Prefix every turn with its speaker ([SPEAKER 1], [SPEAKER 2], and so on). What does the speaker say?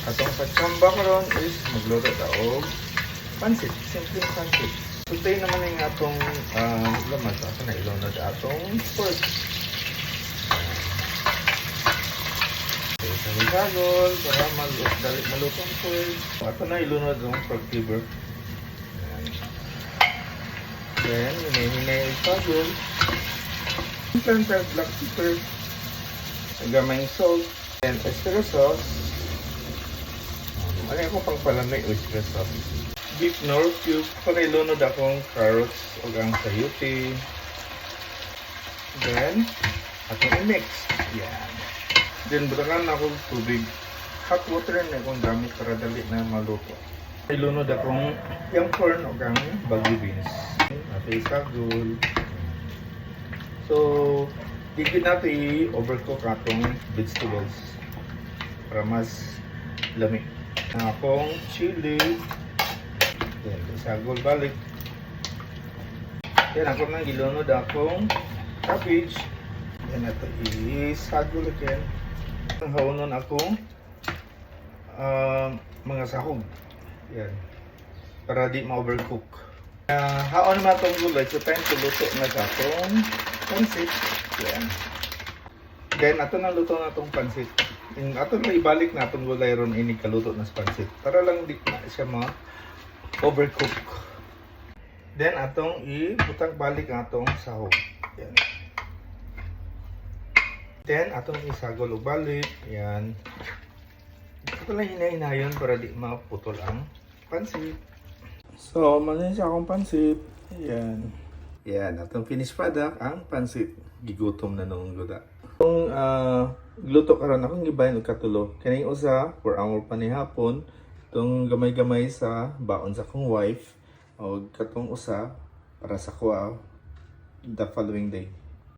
[SPEAKER 1] Atong pagtsamba karon is magluto ta og pansit, simpleng pansit. Sutay naman yung atong laman. So, ato na ilunod atong pork. Okay, sa sagol para maluto, dali maluto ang pork. Ato na ilunod ang pork liver. Ayan. Then, hinay-hinay ang sagol. Then, black pepper. Gamay salt. And oyster sauce. Ano ako pang palamig oyster sauce. Beef Knorr cube. Ako na ilunod akong carrots o ang sayuti. Then, atong i-mix. Yan. Then, butangan ako tubig. Hot water na akong gamit para dali na maluto. Ilunod akong yung corn o ang bagyo beans. Ato isagol. So, di gid nato i-overcook atong vegetables para mas lami. Ang akong chili. Then, isagol balik. Then, ako nang gilunod akong cabbage. Then, ato isagol again. Ang haunon akong mga sahog. Yan. Para di ma-overcook. Haon naman atong gulay. So, time to luto na sa atong pansit. Yan. Then, ato na luto na atong pansit. Yung ato na ibalik na atong gulay ron ini kaluto na sa pansit. Para lang di na siya ma-overcook. Then, atong ibutang balik ang atong sahog. Yan. Then, atong isagol og balik. Yan. Ito lang hinay-hinayon para di maputol ang pansit. So, mali siya akong pansit. Yan. Yan, atong finished product, ang pansit. Gigutom na noong guda. Kung gluto karon akong gibahin og katulo. Kining usa for hour pa ni hapon, itong gamay-gamay sa baon sa akong wife og katong usa para sa kuha the following day.